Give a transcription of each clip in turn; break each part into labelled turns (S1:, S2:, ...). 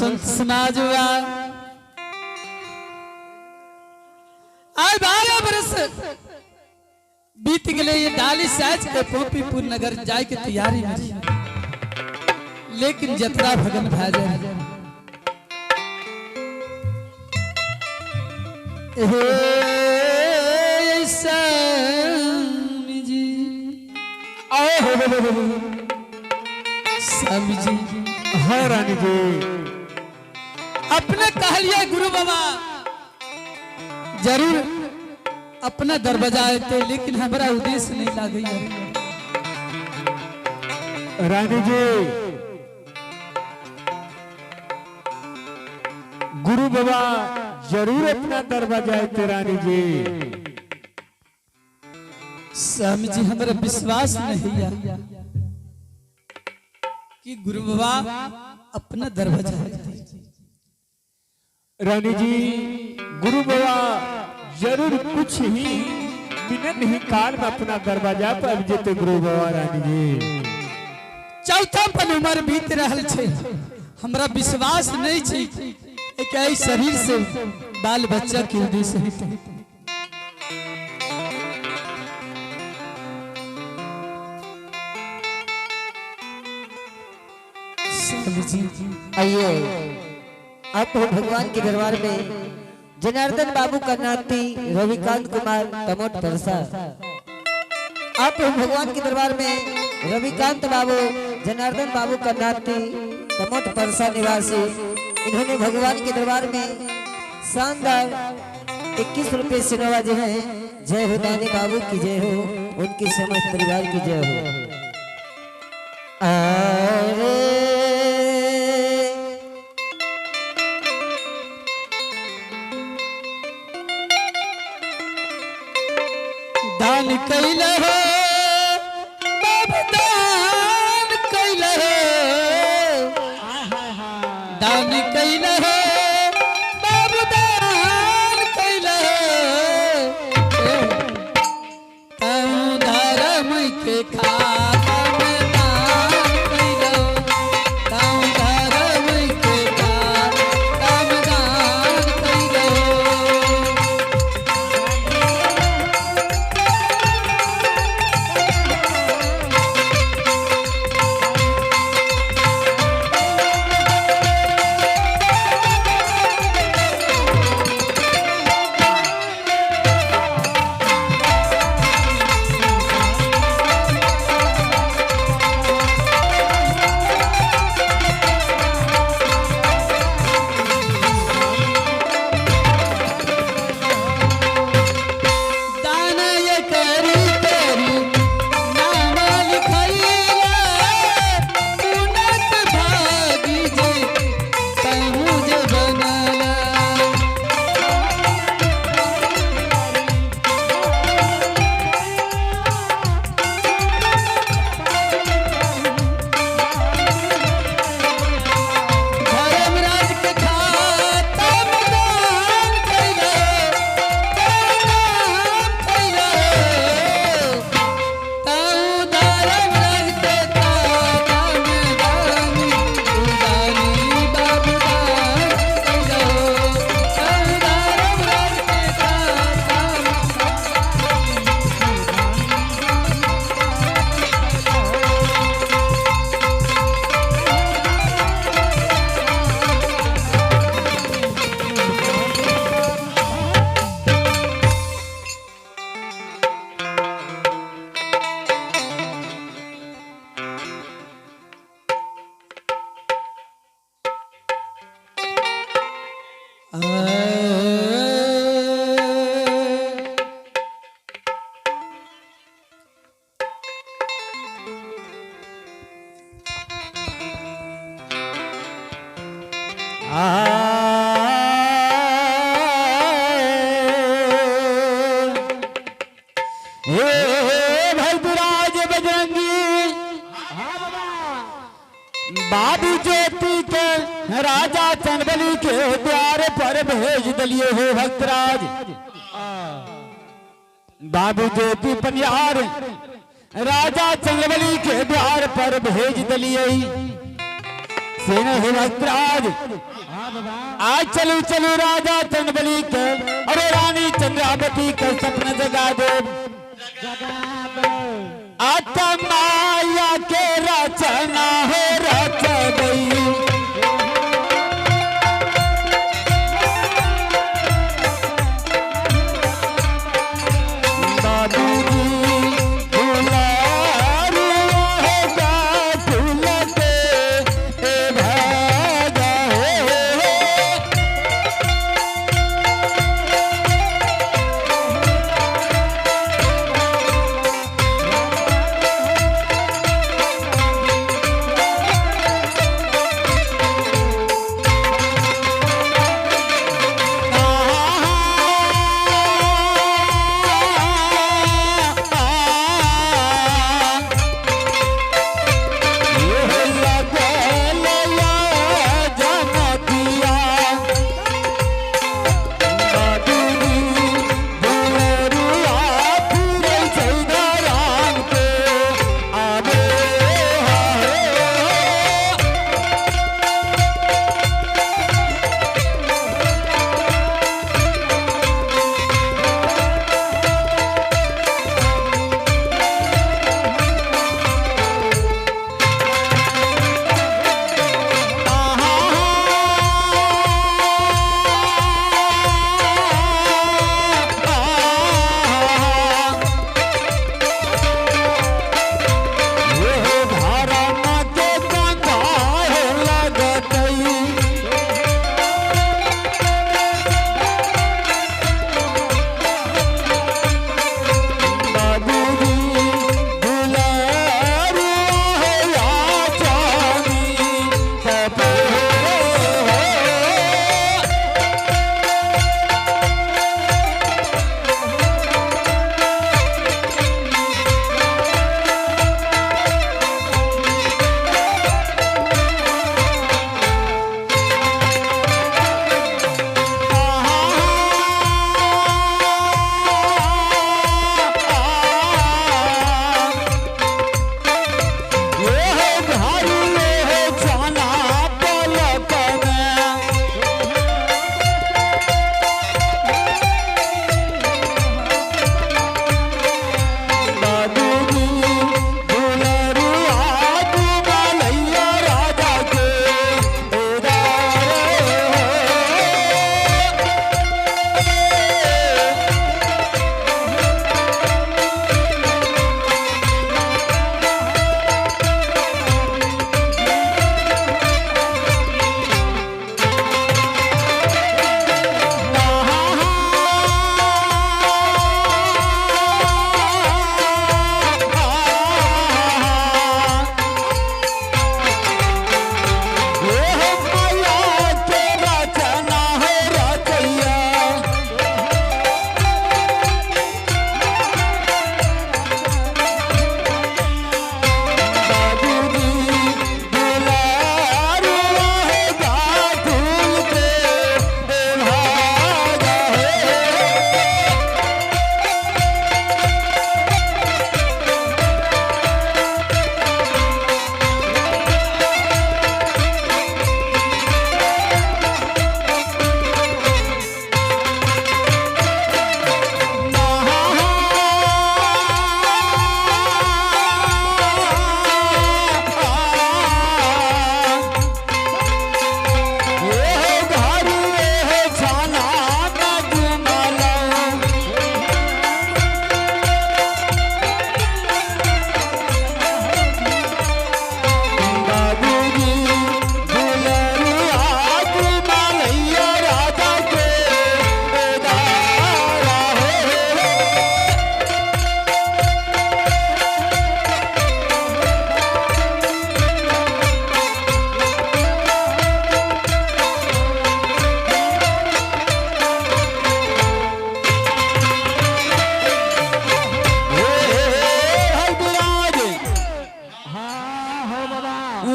S1: संत समाज हुआ। आय 12 बरस बीत गए, ये डाली साज के पोपीपुर नगर जाए के तैयारी में रही। लेकिन जतरा भगन भा जाए। हे स्वामी जी,
S2: आओ हो।
S1: स्वामी जी।
S2: हाँ रानी जी।
S1: अपने कहलिए गुरु बाबा जरूर अपना दरवाजा आते, लेकिन हमारा उद्देश्य नहीं लागे।
S2: रानी जी, गुरु बाबा जरूर अपना दरवाजा आते रानी जी।
S1: स्वामी जी, हमारा विश्वास नहीं है कि गुरु बाबा अपना दरवाजा आते।
S2: रानी जी, गुरु बाबा जरूर कुछ ही मिनट ही काल में अपना दरवाजा पर आबि जेते गुरु बाबा, रानी जी।
S1: चौथा पन उम्र बीत रहल छै, हमरा विश्वास नहीं छै कि एहि शरीर से बाल बच्चा के उद्देश्य हेतै। स्वामी जी।
S3: आइए, आप हो भगवान के दरबार में जनार्दन बाबू का नाती रविकांत कुमार तमोट परसा। आप हो भगवान के दरबार में रविकांत बाबू, जनार्दन बाबू का नाती, तमोट परसा निवासी। इन्होंने भगवान के दरबार में शानदार 21 रुपए से नवाजे हैं। जय हो दानी बाबू की जय हो, उनकी समस्त परिवार की जय हो। अरे
S1: दान कैल हो बाबू, दान कैल हो, दान कैल हो बाबू, दान कैल हो। तू धर्म के खाता में दान कैल हो, तू धर्म के खाता में दान कैल हो। दान ये करी तेरी नाम लिखैला, उन्नत भागी जे तहु जे बनला। धर्मराज के खाता में दान कैला, दान कैला, ताऊ धर्मराज के खाता में दानी उदानी बाबू दान कैला, ताऊ धर्मराज के खाता में।
S2: हे भाई विराज बजरंगी, बाबू ज्योति के राजा चंदबली के द्वार पर भेज दिलिए हो भक्तराज। बाबू ज्योति पनियार राजा चंद्रबली के द्वार पर भेज दिलिए। सेना हे भद्राज, आज चलू चलू राजा चंदबली के, अरे रानी चंद्रावती के सपना जगा दो। आता माया के रचना हो रच गई। बाबूजी दुलारू होगा फूल के ए भागा हो।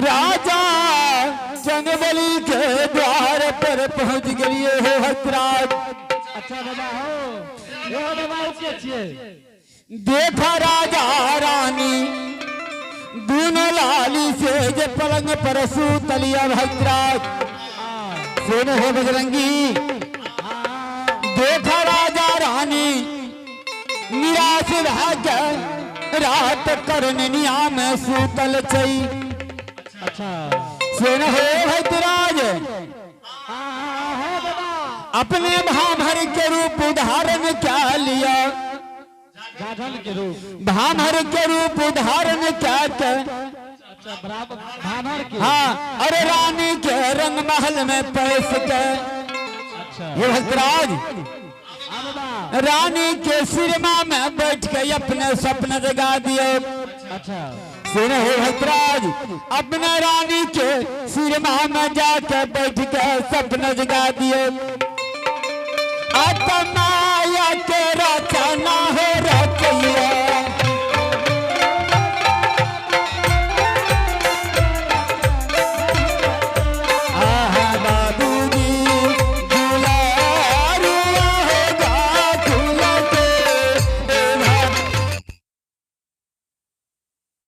S2: राजा जंगबली के द्वार पर पहुंच गए हो हजराज।
S4: अच्छा बाबा हो, यो बाबा के छिए।
S2: देखा राजा रानी
S4: दोनों लाली से जे पलंग पर सूतलिया भद्राज। सुन हो बजरंगी, देखा राजा रानी निराश भाग रात करनिया में सूतल चई।
S2: अच्छा।
S4: सुन हो भद्राज, अपने भाभर के रूप धारण क्या लिया?
S2: गाधन के रूप।
S4: भामर के रूप धारण क्या के?
S2: अच्छा, बराबर, भानर के।
S4: हाँ, अरे रानी के रंग महल में पैस के।
S2: अच्छा।
S4: ये भक्तराज,
S2: हाँ बाबा।
S4: रानी के सिरमा में बैठ के अपने सपने जगा दिए।
S2: अच्छा।
S4: सुन हे भक्तराज, अपने रानी के सिरमा में जाके बैठ के सपने जगा दिए। आत्मा